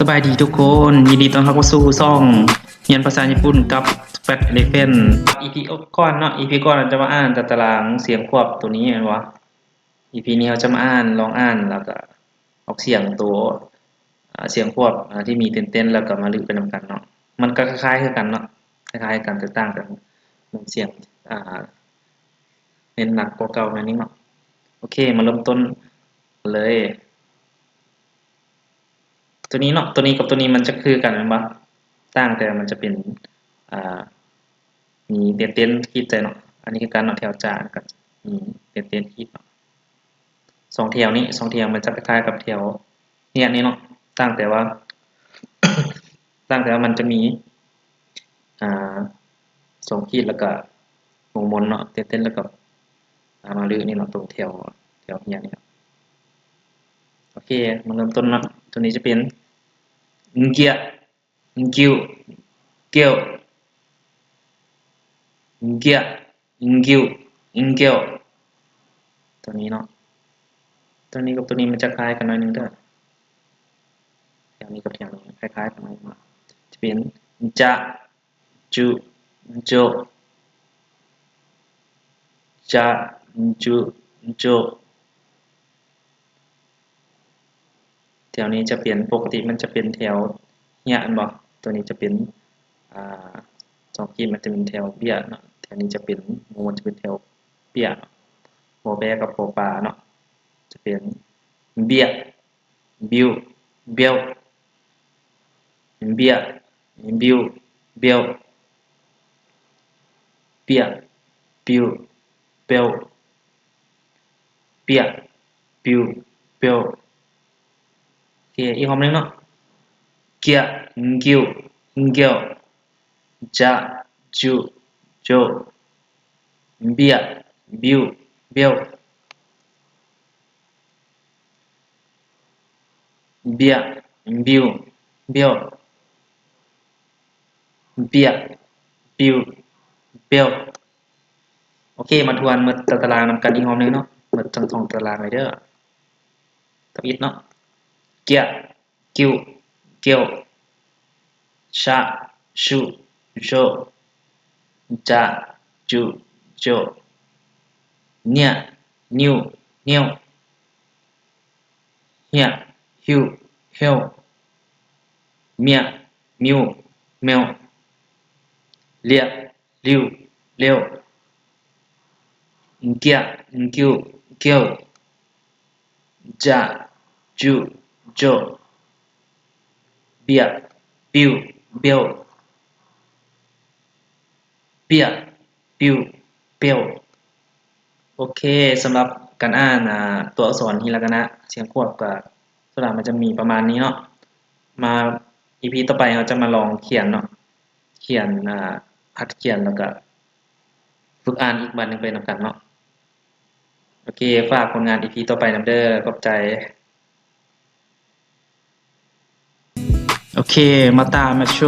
ສະບາຍດີທຸກຄົນ, ຍິນດີຕ້ອນຮັບເຂົ້າສູ່ຊ່ອງຮຽນພາສາຍີ່ປຸ່ນກັບ Fat Elephant. ອີພີກ່ອນເນາະ, ອີພີກ່ອນເຮົາຈະມາອ່ານຕາຕະລາງສຽງຄວບໂຕນີ້ແມ່ນບໍ່? ອີພີນີ້ເຮົາຈະມາອ່ານ, ລອງອ່ານ ແລ້ວກະອອກສຽງໂຕ ອາ ສຽງຄວບ ອາ ທີ່ມີເຕັ້ນໆ ແລ້ວກະມາລຶໄປນຳກັນເນາະ. ມັນກະຄ້າຍໆຄືກັນເນາະ, ຄ້າຍໆກັນ ແຕ່ຕ່າງກັນ ນ້ຳສຽງ ອາ ເນັ້ນໜັກກວ່າເກົ່າໜ້ອຍໜຶ່ງເນາະ. ໂອເຄ ມາເລີ່ມຕົ້ນກັນເລີຍ. ໂຕນີ້ເນາະ, ໂຕນີ້ກັບໂຕນີ້ມັນຈະຄືກັນແມ່ນບໍ່? ຕ່າງແຕ່ມັນຈະເປັນ ອາ ມີເຕັ້ນໆຂີດໃສ່ເນາະ. ອັນນີ້ຄືກັນເນາະ, ແຖວຈາກະມີເຕັ້ນໆຂີດເນາະ. ສອງແຖວນີ້ ສອງແຖວມັນຈະຄ້າຍໆກັບແຖວຮຽກນີ້ເນາະ, ຕ່າງແຕ່ວ່າ ຕ່າງແຕ່ວ່າມັນຈະມີ ອາ ສອງຂີດ ແລ້ວກະວົງມົນເນາະ, ເຕັ້ນໆ ແລ້ວກະ ອາ ມາລຶນີ້ເນາະ, ຕົງແຖວ ແຖວຮຽກນີ້ເນາະ. ໂອເຄ ມາເລີ່ມຕົ້ນເນາະ. ໂຕນີ້ຈະເປັນ ງຽ ງກິວ ງເກວ ງຽ ງກິວ ງເກວ. ໂຕນີ້ເນາະ, ໂຕນີ້ກັບໂຕນີ້ມັນຈະຄ້າຍກັນໜ້ອຍໜຶ່ງເດີ. ແຖວນີ້ກັບແຖວນີ້ຄ້າຍໆກັນໜ້ອຍໜຶ່ງເນາະ, ຈະເປັນ ຈະ ຈຸ ໂຈ ຈະ ຈຸ ໂຈ. ແຖວນີ້ຈະເປັນ ປົກກະຕິມັນຈະເປັນແຖວຮຽກແມ່ນບໍ່? ໂຕນີ້ຈະເປັນ ອາ ສອງຂີດ ມັນຈະເປັນແຖວບຽກເນາະ, ແຖວນີ້ຈະເປັນ ໝູ່ມັນຈະເປັນແຖວປຽກເນາະ. ບໍ່ແປກັບບໍ່ປາເນາະ, ຈະເປັນ ບຽກ ບິວ ບຽວ ບຽກ ບິວ ບຽວ ບຽກ ບິວ ບຽວ ບຽກ ບິວ ບຽວ. ໂອເຄ ອີກຮອບໜຶ່ງເນາະ. ກຽ ງກິວ ງຽວ ຈະ ຈຸ ໂຈ ບຽກ ບິວ ບຽວ ບຽກ ບິວ ບຽວ ບຽກ ບິວ ບຽວ. ໂອເຄ ມາທວນໝົດຕາຕະລາງນຳກັນອີກຮອບໜຶ່ງເນາະ, ໝົດທັງສອງຕາຕະລາງເລີຍເດີ. ທຳອິດເນາະ, ກຽ ກິວ ເກວ ຊະ ຊຸ ໂຊ ຈະ ຈຸ ໂຈ ເນຍ ນິວ ເນວ ເຮຍ ຫິວ ເຮວ ເມຍ ມິວ ເມວ ເລຍ ລິວ ເລວ ກຽ ກິວ ເກວ ຈະ ຈຸ ໂຈ ບຽກ ບິວ ບຽວ ບຽກ ບິວ ບຽວ. ໂອເຄ ສຳລັບການອ່ານ ອາ ຕົວອັກສອນຮີລາການະ ສຽງຄວບ ກະສ່ວນຫຼາຍມັນຈະມີປະມານນີ້ເນາະ. ມາ ອີພີຕໍ່ໄປເຮົາຈະມາລອງຂຽນເນາະ, ຂຽນ ອາ ຫັດຂຽນ ແລ້ວກະຝຶກອ່ານອີກບາດໜຶ່ງໄປນຳກັນເນາະ. ໂອເຄ ຝາກຜົນງານ ອີພີຕໍ່ໄປນຳເດີ. ຂອບໃຈ. ໂອເຄ ມາຕາມາໂຊ.